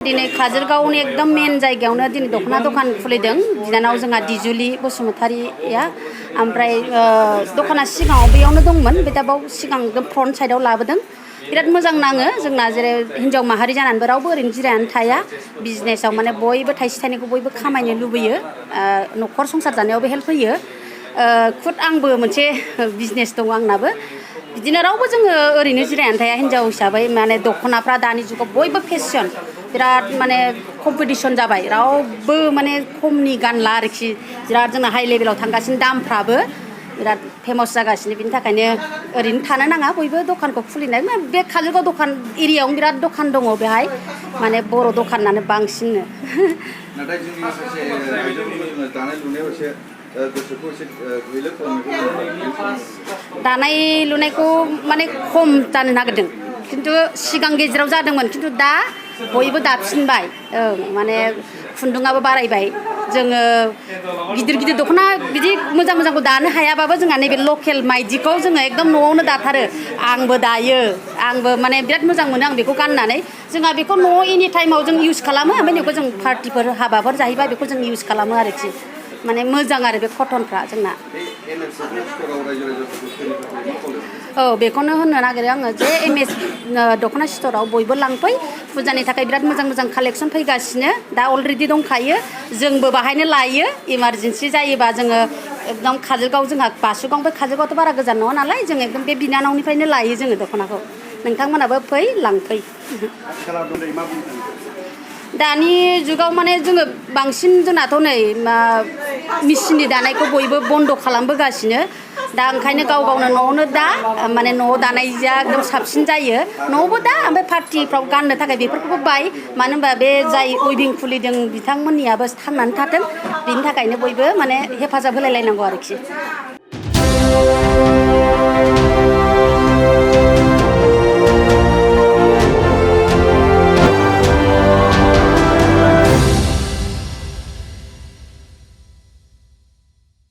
दिनै काजलगावनि एकदम मेन जायगायावनो दिनै दख'ना दखान खुलिदों बिनानाव जोंहा दिजुलि बसुमतारिया ओमफ्राय दखाना सिगाङाव बेयावनो दंमोन बे दा बाव सिगां एकदम फ्रन्ट साइडआव लाबोदों बिराद मोजां नाङो जोंना जेरै हिन्जाव माहारि जानानैबो रावबो ओरैनो जिरायनानै थाया बिजनेसाव माने बयबो थाइसे थाइनैखौ बयबो खामायनो लुबैयो न'खर संसार जानायावबो हेल्प होयो खुद आंबो मोनसे बिजनेस दङ आंनाबो बिदिनो रावबो जोङो ओरैनो जिरायनानै थाया हिन्जाव हिसाबै माने दख'नाफ्रा दानि जुगाव बयबो फेशन बिराद माने कम्पिटिशन जाबाय रावबो माने खमनि गानला आरोखि बिराद जोंना हाई लेभेलाव थांगासिनो दामफ्राबो बिराद फेमास जागासिनो बिनि थाखायनो ओरैनो थानो नाङा बयबो दखानखौ खुलिनाय बे काजलगाव दखान एरियायावनो बिराद दखान दङ बेहाय माने बर' दखानानो बांसिननो नाथाय जोंनि माखासे आइजोफोरनि दानाय लुनायाव एसे गोसोखौ एसे गैलो दानाय लुनायखौ माने खम जानो नागिरदों खिन्थु सिगां गेजेराव जादोंमोन खिन्थु दा बयबो दाफिनबाय माने खुन्दुङाबो बारायबाय जोङो गिदिर गिदिर दख'ना बिदि मोजां मोजांखौ दानो हायाबाबो जोंहा नैबे लकेल माइदिखौ जोङो एकदम न'आवनो दाथारो आंबो दायो आंबो माने बिराद मोजां मोनो आं बेखौ गाननानै जोंहा बेखौ न'आव एनि टाइमाव जों इउज खालामो ओमफ्राय बेखौ जों पार्टिफोर हाबाफोर जाहैबा बेखौ जों इउज खालामो आरोखि माने मोजां आरो बे कटनफ्रा जोंना बेखौनो होननो नागिरो आङो जे एमएस दख'ना स्ट'राव बयबो लांफै फुजानि थाखाय बिराद मोजां मोजां कालेक्सन फैगासिनो दा अलरेडि दंखायो जोंबो बाहायनो लायो इमारजेन्सि जायोबा जोङो एकदम काजलगाव जोंहा बासुगावनिफ्राय काजलगावथ' बारा गोजान नङा नालाय जों एकदम बे बिनानावनिफ्रायनो लायो जोङो दख'नाखौ नोंथांमोनाबो फै लांफै दानि जुगाव माने जोङो बांसिन जोंनाथ' नै मेचिननि दानायखौ बयबो बन्द' खालामबोगासिनो दा ओंखायनो गाव गावनो न'आवनो दा माने न'आव दानायजों एकदम साबसिन जायो न'आवबो दा ओमफ्राय पार्टिफ्राव गाननो थाखाय बेफोरखौबो बाय मानो होनबा बे जाय उइभिं खुलिदों बिथांमोननियाबो थांनानै थाथों बिनि थाखायनो बयबो माने हेफाजाब होलायलायनांगौ आरोखि